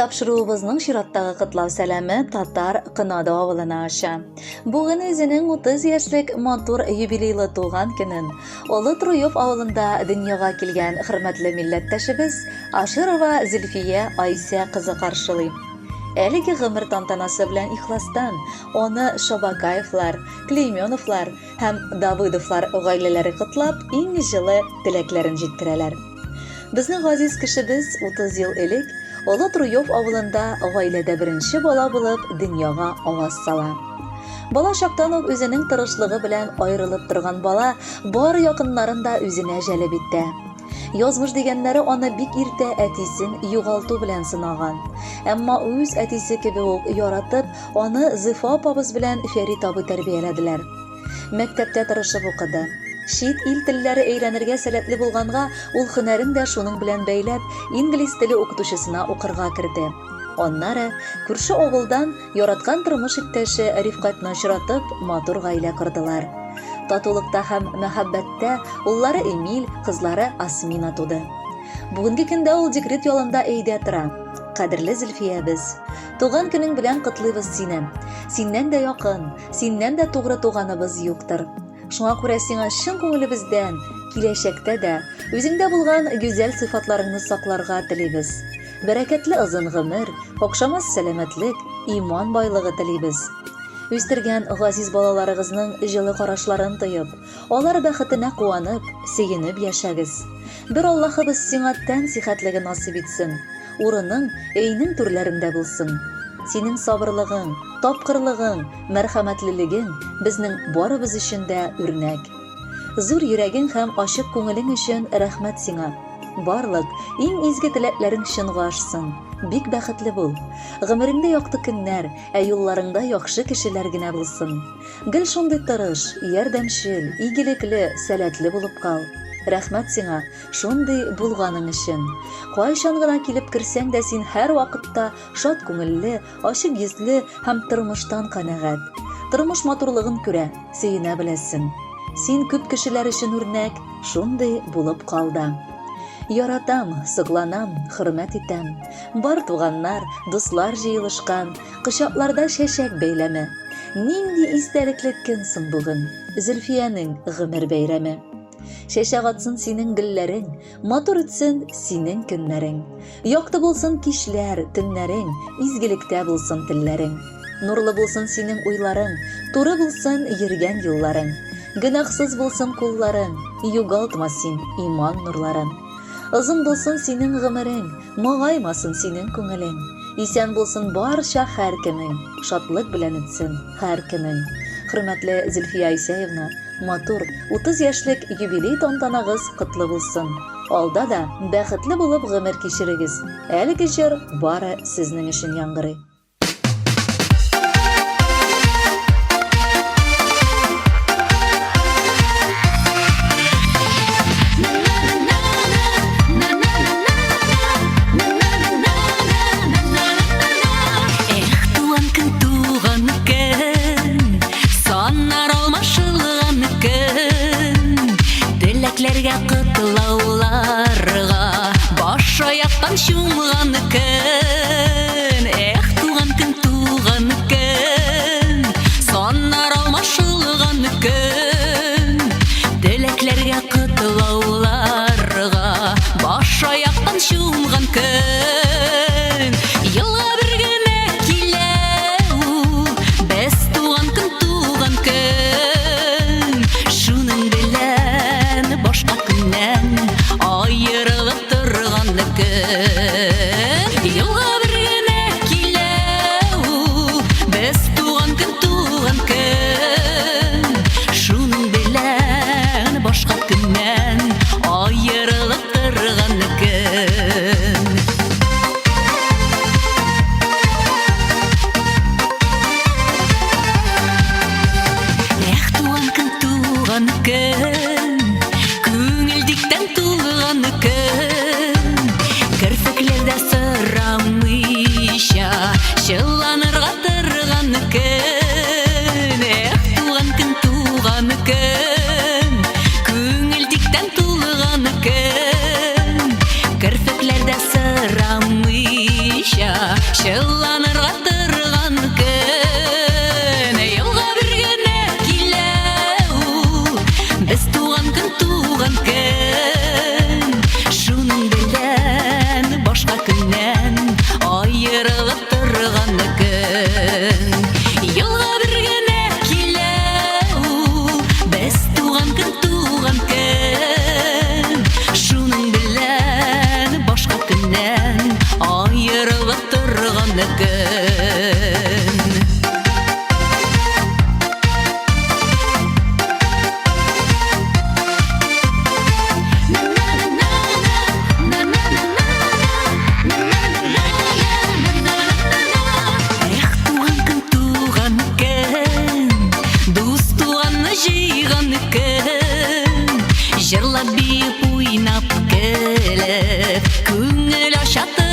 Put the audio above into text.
Тапшыруыбызның чираттагы котлау сәламе Татар Кынады авылына аша. Бүген үзенең 30 яшьлек матур юбилейлы туган көнен Олы Труев авылында дөньяга килгән хөрмәтле милләттәшебез Аширова Зөлфия Айсә кызы каршылый. Әлеге гомер тантанасы белән ихластан аны Шабакаевлар, Клейменовлар һәм Давыдовлар гаиләләре котлап, иң җылы теләкләрен җиткерәләр. Безнең газиз кешебез 30 ел элек Олы Труев авылында гаиләдә беренче бала булып дөньяга аваз сала. Бала чактан ук үзенең тырышлыгы белән аерылып торган бала бар якыннарын да үзенә җәлеп итә. Язмыш дигәннәре аны бик иртә әтисен югалту белән сынаган. Әмма үз әтисе кебек үк яратып, аны Зифа апабыз белән Фәрит абый тәрбияләделәр. Мәктәптә тырышып укыды. Чит ил телләре өйрәнергә сәләтле булганга, ул һөнәрен дә шуның белән бәйләп, инглиз теле укытучысына укырга керде. Аннары, күрше авылдан яраткан тормыш иптәше Рифкатьне очратып, матур гаилә кордылар. Татулыкта һәм мәхәббәттә уллары Эмиль, кызлары Асмина туды. Бүгенге көндә ул декрет ялында өйдә тора. Кадерле Зөлфиябез, туган көнең белән котлыйбыз сине. Синнән дә якын, Синнән дә тугры туганыбыз юктыр. Шуңа күрә сиңа чын күңелебездән киләчәктә дә үзеңдә булган гүзәл сыйфатларыңны сакларга телибез. Бәрәкәтле озын гомер, какшамас сәламәтлек, иман байлыгы телибез. Үстергән газиз балаларыгызның җылы карашларын тоеп, алар бәхетенә куанып, сөенеп яшәгез. Бер Аллаһыбыз сиңа тән сихәтлеге насыйп итсен. Урының өйнең түрләрендә булсын. Синең сабырлыгың, тапкырлыгың, мәрхәмәтлелегең безнең барыбыз өчен дә үрнәк. Зур йөрәгең һәм ачык күңелең өчен рәхмәт сиңа. Барлык иң изге теләкләрең чынга ашсын. Бик бәхетле бул. Гомереңдә якты көннәр, ә юлларыңда яхшы кешеләр генә булсын. Гел шундый тырыш, ярдәмчел, игелекле, сәләтле булып кал. Рәхмәт сиңа, шундый булганың өчен. Кайчан гына килеп керсәң дә син һәрвакытта шат күңелле, ачык йөзле һәм тормыштан канәгать. Тормыш матурлыгын күрә, сөенә беләсең. Син күп кешеләр өчен үрнәк, шундый булып кал да. Яратам, сокланам, хөрмәт итәм. Бар туганнар, дуслар җыелышкан, кочакларда чәчәк бәйләме. Нинди истәлекле көн соң бүген, Зөлфиянең гомер бәйрәме. Чәчәк атсын синең гөлләрең, Матур үтсен синең көннәрең. Якты булсын кичләр, төннәрең, Изгелектә булсын телләрең. Нурлы булсын синең уйларың, Туры булсын йөргән юлларың. Гөнаһсыз булсын кулларың, Югалтма син иман нурларын. Озын булсын синең гомерең, Моңаймасын синең күңелең. Исән булсын барча һәркемең, Шатлык белән үтсен һәр көнең. Хөрмәтле Зөлфия Исәевна, матур, 30 яшьлек юбилей тантанагыз котлы булсын! Алда да бәхетле булып гомер кичерегез! Әлеге җыр бары сезнең өчен яңгырый. Эх, туган көн, туган көн, саннар алмашылган көн. Теләкләргә котлауларга баш аяктан чумган көн. Эх, туган көн, туган көн, саннар алмашылган көн. Теләкләргә котлауларга баш аяктан чумган көн. Елга бер генә килә ул, без туган көн, туган көн. Шуның белән башка көннән аерылып торган көн. Елга бер генә килә ул, без туган көн, туган көн. Шуның белән башка көннән аерылып торган көн. Эх, туган көн, туган көн, күңел диктән тулган көн. Керфекләрдә сорамыйча, чыланырга торган көн. Эх, туган көн, туган көн, күңел диктән тулган көн. Керфекләрдә сорамыйча, Уйнап көлеп, күңел ача.